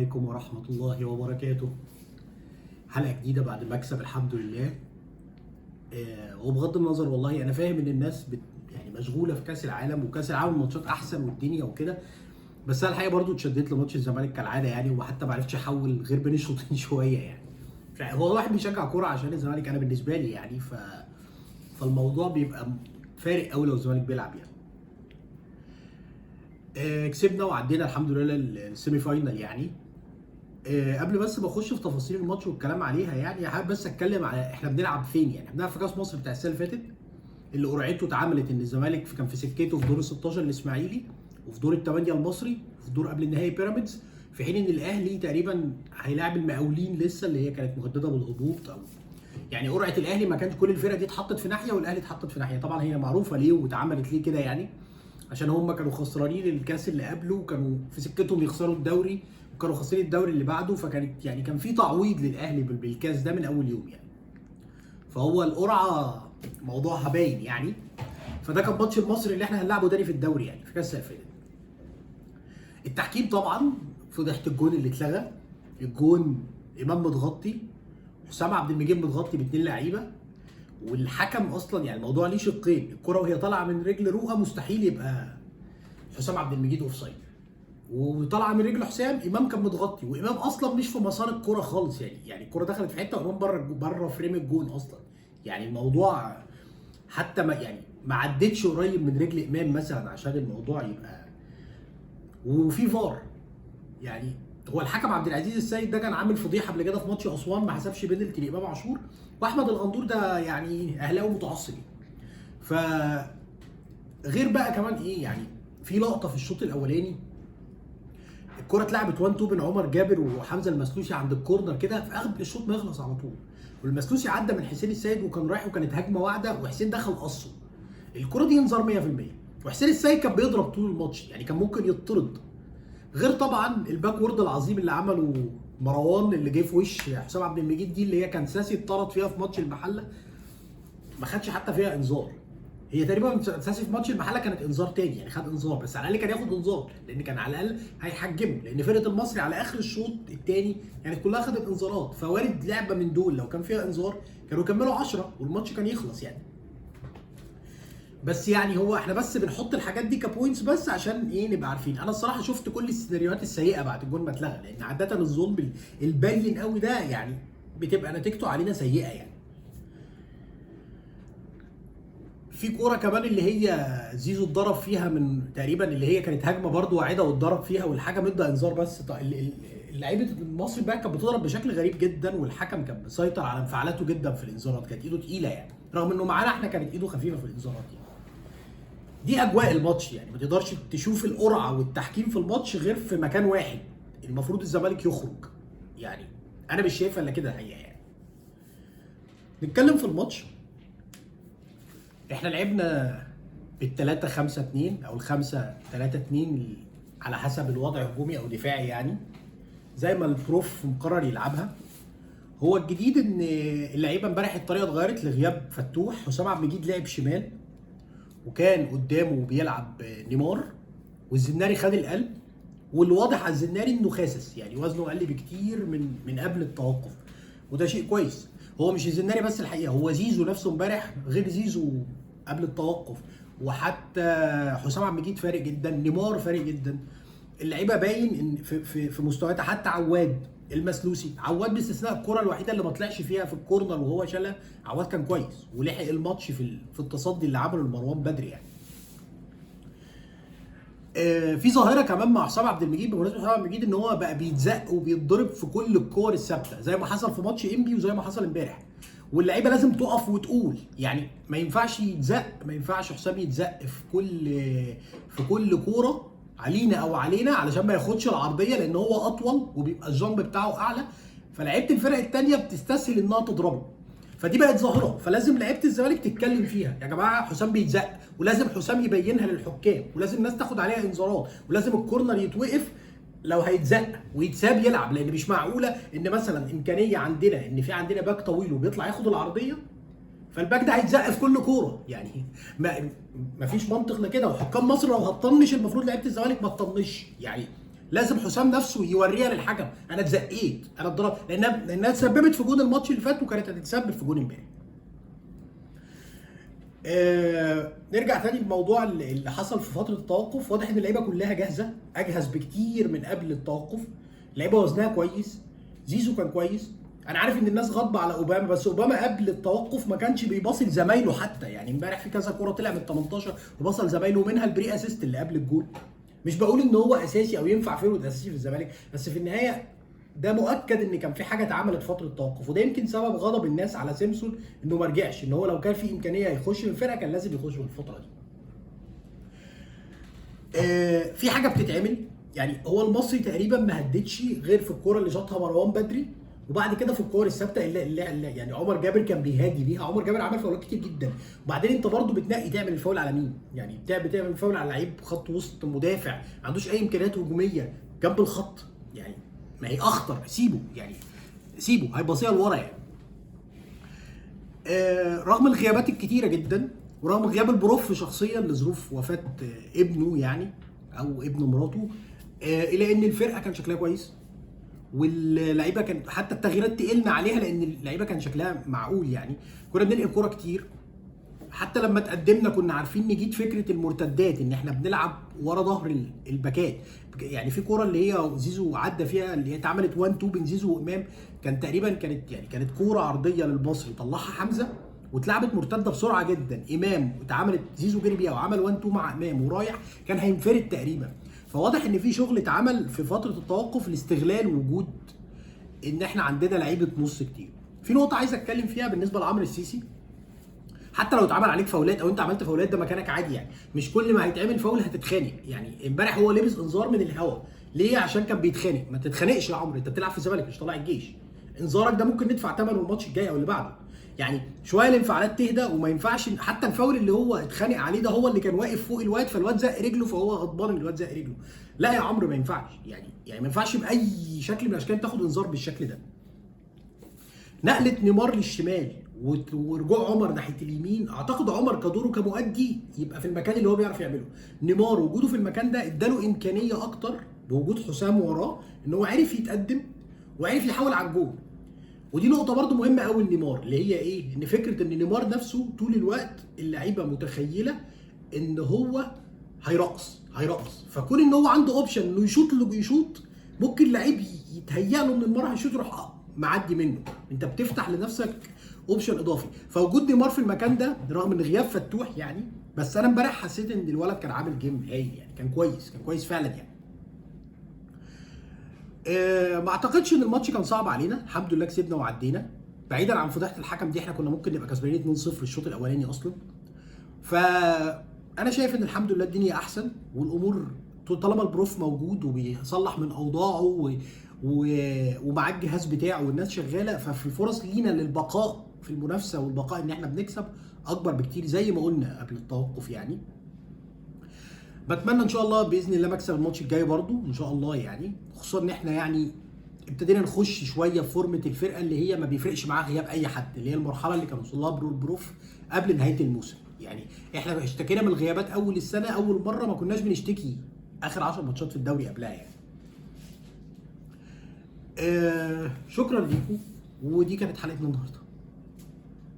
عليكم ورحمة الله وبركاته. حلقة جديدة بعد مكسب الحمد لله. وبغض النظر والله أنا فاهم إن الناس يعني مشغولة في كأس العالم، وكأس العالم الماتشات أحسن والدنيا وكده، بس أنا الحقيقة برضو اتشددت لماتش الزمالك كالعادة يعني، وحتى ما عرفتش أحول غير بين الشوطين شوية يعني. هو الواحد بيشجع كورة عشان الزمالك، أنا بالنسبة لي يعني، فالموضوع بيبقى فارق أوي لو الزمالك بيلعب يعني. كسبنا وعدينا الحمد لله ال semi final يعني. قبل بس ما اخش في تفاصيل الماتش والكلام عليها يعني، حابب بس اتكلم على احنا بنلعب فين يعني. احنا بنلعب في كاس مصر بتاع السنة اللي فاتت، اللي قرعته اتعملت ان الزمالك كان في سكته في دور ال 16 الاسماعيلي، وفي دور الثمانية المصري، وفي دور قبل النهائي بيراميدز، في حين ان الاهلي تقريبا هيلاعب المقاولين لسه اللي هي كانت مهددة بالهبوط. او يعني قرعه الاهلي ما كانش كل الفرق دي اتحطت في ناحية والاهلي اتحطت في ناحية. طبعا هي معروفة ليه واتعملت ليه كده يعني، عشان هم كانوا خسرانين الكاس اللي قبله وكانوا في سكتهم يخسروا الدوري، وكانوا خسرين الدوري اللي بعده، فكانت يعني كان في تعويض للاهلي بالكاس ده من اول يوم يعني. فهو القرعة موضوعها باين يعني. فده كان ماتش المصري اللي احنا هنلعبه تاني في الدوري يعني في كاس الفرق. التحكيم طبعا فضحت الجون اللي اتلغى، الجون امام متغطي، حسام عبد المجيد متغطي باتنين لعيبة، والحكم اصلا يعني الموضوع ليه شقين، الكره وهي طالعه من رجل روقا مستحيل يبقى حسام عبد المجيد offside، وطالعه من رجل حسام امام كان متغطي، وامام اصلا مش في مسار الكره خالص يعني، يعني الكره دخلت في حتة وامام بره frame الجون اصلا يعني. الموضوع حتى ما يعني ما عدتش قريب من رجل امام مثلا عشان الموضوع يبقى، وفي فار يعني. هو الحكم عبد العزيز السيد ده كان عامل فضيحة قبل كده في ماتش اسوان، ما حسبش بنالتي لامام عاشور، واحمد الغندور ده يعني اهلاوي متعصب. ف غير بقى كمان ايه يعني، في لقطة في الشوط الاولاني الكره اتلعبت 1 2 بين عمر جابر وحمزة المسلوسي عند ال corner كده في اخر الشوط ما يخلص على طول، والمسلوسي عدى من حسين السيد وكان رايح، وكانت هجمة واعده، وحسين دخل قصة. الكره دي انذار 100%، وحسين السيد كان بيضرب طول الماتش يعني، كان ممكن يطرد. غير طبعا ال backward العظيم اللي عمله مروان اللي جه في وش حسام عبد المجيد دي، اللي هي كان ساسي اتطرد فيها في ماتش المحلة، ما خدش حتى فيها انذار. هي تقريبا ساسي في ماتش المحلة كانت انذار تاني يعني، خد انذار بس على الاقل كان ياخد انذار، لان كان على الاقل هيحجمه، لان فرقه المصري على اخر الشوط الثاني يعني كلها خدت انذارات، فوارد لعبه من دول لو كان فيها انذار كانوا كملوا 10 والماتش كان يخلص يعني. بس يعني هو احنا بس بنحط الحاجات دي ك points بس عشان ايه نبقى عارفين. انا الصراحة شفت كل السيناريوهات السيئة بعد الجون ما اتلغى، لان عادة الظلم البين قوي ده يعني بتبقى نتيجته علينا سيئه يعني. في كورة كمان اللي هي زيزو اتضرب فيها من تقريبا، اللي هي كانت هجمة برده واعده واتضرب فيها والحكم ادى انذار، بس لعيبة المصري بقى كانت بتضرب بشكل غريب جدا، والحكم كان مسيطر على انفعالاته جدا في الانذارات، كانت ايده تقيلة يعني، رغم انه معانا احنا كانت ايده خفيفة في الانذارات يعني. دي اجواء الماتش يعني، ما تقدرش تشوف القرعة والتحكيم في الماتش غير في مكان واحد، المفروض الزمالك يخرج يعني، انا مش شايفها الا كده الحقيقة يعني. نتكلم في الماتش، احنا لعبنا بال 3-5-2 او 5-3-2 على حسب الوضع، هجومي او دفاعي يعني، زي ما البروف مقرر يلعبها. هو الجديد ان اللعيبة امبارح الطريقة اتغيرت لغياب فتوح، حسام عبد المجيد لعب شمال وكان قدامه بيلعب نيمار، والزناري خد القلب، واللي واضح على الزناري انه خاسس يعني، وزنه قل بكتير من قبل التوقف، وده شيء كويس. هو مش الزناري بس الحقيقة، هو زيزو نفسه امبارح غير زيزو قبل التوقف، وحتى حسام عبد المجيد فارق جدا، نيمار فارق جدا، اللعيبة باين ان في مستوياتها. حتى عواد المسلوسي، عواد باستثناء الكره الوحيدة اللي ما طلعش فيها في ال corner وهو شالها، عواد كان كويس ولحق الماتش في التصدي اللي عمله لمروان بدري يعني. في ظاهره كمان مع حسام عبد المجيد، بمناسبة حسام عبد المجيد، ان هو بقى بيتزق وبيتضرب في كل الكور الثابتة، زي ما حصل في ماتش انبي وزي ما حصل امبارح، واللعيبة لازم تقف وتقول يعني ما ينفعش يتزق، ما ينفعش حسام يتزق في كل كورة علينا او علينا، علشان ما ياخدش العرضية، لان هو اطول وبيبقى ال jump بتاعه اعلى، فلعيبه الفرق الثانية بتستسهل انها تضربه، فدي بقت ظاهره، فلازم لعيبة الزمالك تتكلم فيها يا جماعة، حسام بيتزق، ولازم حسام يبينها للحكام، ولازم الناس تاخد عليها انذارات، ولازم ال corner يتوقف لو هيتزق ويتساب يلعب، لان مش معقولة ان مثلا امكانية عندنا ان في عندنا back طويل وبيطلع ياخد العرضية، فال back ده هيتزق في كل كورة يعني، ما فيش منطق لكده. وحكام مصر لو هتطنش المفروض لعيبة الزمالك ما تطنش يعني، لازم حسام نفسه يوريها للحكم، انا اتزقيت، انا اتضربت، لانها اتسببت في جون الماتش اللي فات وكانت هتتسبب في جون امبارح. نرجع تاني للموضوع اللي حصل في فترة التوقف. واضح ان اللعيبة كلها جاهزة، اجهز بكتير من قبل التوقف، اللعيبة وزنها كويس، زيزو كان كويس. انا عارف ان الناس غاضبه على اوباما، بس اوباما قبل التوقف ما كانش بيباصي لزمايله حتى، يعني امبارح في كذا كورة طلع من 18 وباصى لزمايله، منها ال pre-assist اللي قبل الجول. مش بقول ان هو اساسي او ينفع forward اساسي في الزمالك، بس في النهاية ده مؤكد ان كان في حاجة اتعملت فترة التوقف، وده يمكن سبب غضب الناس على سيمسون انه ما رجعش، ان هو لو كان في امكانية يخش في الفرقة كان لازم يخش في الفترة دي. في حاجة بتتعمل، يعني هو المصري تقريبا ما هددش غير في الكورة اللي شاطها مروان بدري، وبعد كده في الكور الثابتة اللي يعني عمر جابر كان بيهادي بيها. عمر جابر عمل فاولات كتير جدا، وبعدين انت برضو بتنقي تعمل الفاول على مين، يعني بتعمل الفاول على لعيب خط وسط مدافع ما عندوش اي امكانيات هجومية جنب الخط، يعني ما هي اخطر، سيبه يعني سيبه هيبصيها لورا يعني. رغم الغيابات الكتيرة جدا، ورغم غياب البروف شخصيا لظروف وفاه ابنه يعني او ابن مراته، الى ان الفرقة كان شكلها كويس، واللعيبة كان حتى التغييرات تقلنا عليها لان اللعيبة كان شكلها معقول، يعني كنا بننقل كورة كتير. حتى لما تقدمنا كنا عارفين نجيد فكرة المرتدات، ان احنا بنلعب ورا ظهر الباكات، يعني في كورة اللي هي زيزو عدى فيها اللي هي اتعملت 1 2 بين زيزو وامام، كان تقريبا كانت كورة عرضية للمصري طلعها حمزة واتلعبت مرتدة بسرعة جدا، امام واتعملت زيزو جري بيها وعمل 1 2 مع امام ورايح كان هينفرد تقريبا. فواضح ان في شغل اتعمل في فترة التوقف لاستغلال وجود ان احنا عندنا لعيبة نص كتير. في نقطة عايز اتكلم فيها بالنسبة لعمرو السيسي، حتى لو اتعمل عليك فاولات او انت عملت فاولات ده مكانك عادي، يعني مش كل ما هيتعمل فاول هتتخانق. يعني امبارح هو لبس انذار من الهوا ليه؟ عشان كان بيتخانق. ما تتخانقش يا عمرو، انت بتلعب في الزمالك مش طالع الجيش، انذارك ده ممكن ندفع ثمنه الماتش الجاي او اللي بعده. يعني شوية الانفعالات تهدى، وما ينفعش حتى الفاول اللي هو اتخانق عليه ده هو اللي كان واقف فوق الواد، فالواد زق رجله فهو غضبان ان الواد زق رجله. لا يا عمرو ما ينفعش، يعني ما ينفعش باي شكل من الاشكال تاخد انذار بالشكل ده. نقله نيمار للشمال ورجوع عمر ناحية اليمين، اعتقد عمر كدوره كمؤدي يبقى في المكان اللي هو بيعرف يعمله. نيمار وجوده في المكان ده اداله امكانية اكتر بوجود حسام وراه، ان هو عرف يتقدم وعرف يحاول على الجول. ودي نقطة برضو مهمة قوي لنيمار، اللي هي ايه؟ ان فكرة ان نيمار نفسه طول الوقت اللعيبة متخيله ان هو هيرقص، فكون ان هو عنده option انه يشوط اللي بيشوط، ممكن لعيب يتهيأ له ان نيمار هيشوط يروح معدي منه، انت بتفتح لنفسك option اضافي. فوجود نيمار في المكان ده رغم ان غياب فتوح يعني، بس انا امبارح حسيت ان الولد كان عامل game هايل، يعني كان كويس، كان كويس فعلا يعني. ما اعتقدش ان الماتش كان صعب علينا، الحمد لله كسبنا وعدينا. بعيدا عن فضيحة الحكم دي، احنا كنا ممكن نبقى كسبانين 2-0 الشوط الاولاني اصلا. فانا شايف ان الحمد لله الدنيا احسن، والامور طالما البروف موجود وبيصلح من اوضاعه ومعاه الجهاز بتاعه والناس شغالة، ففي الفرص لينا للبقاء في المنافسة والبقاء ان احنا بنكسب اكبر بكتير زي ما قلنا قبل التوقف يعني. بتمنى ان شاء الله باذن الله مكسب الماتش الجاي برضو ان شاء الله، يعني خصوصا ان احنا يعني ابتدينا نخش شوية في فورمه الفرقة اللي هي ما بيفرقش معاها غياب اي حد، اللي هي المرحلة اللي كان وصل لها البروف قبل نهاية الموسم. يعني احنا اشتكينا من الغيابات اول السنة، اول مرة ما كناش بنشتكي اخر 10 ماتشات في الدوري قبلها يعني. شكرا ليكم، ودي كانت حلقتنا النهارده.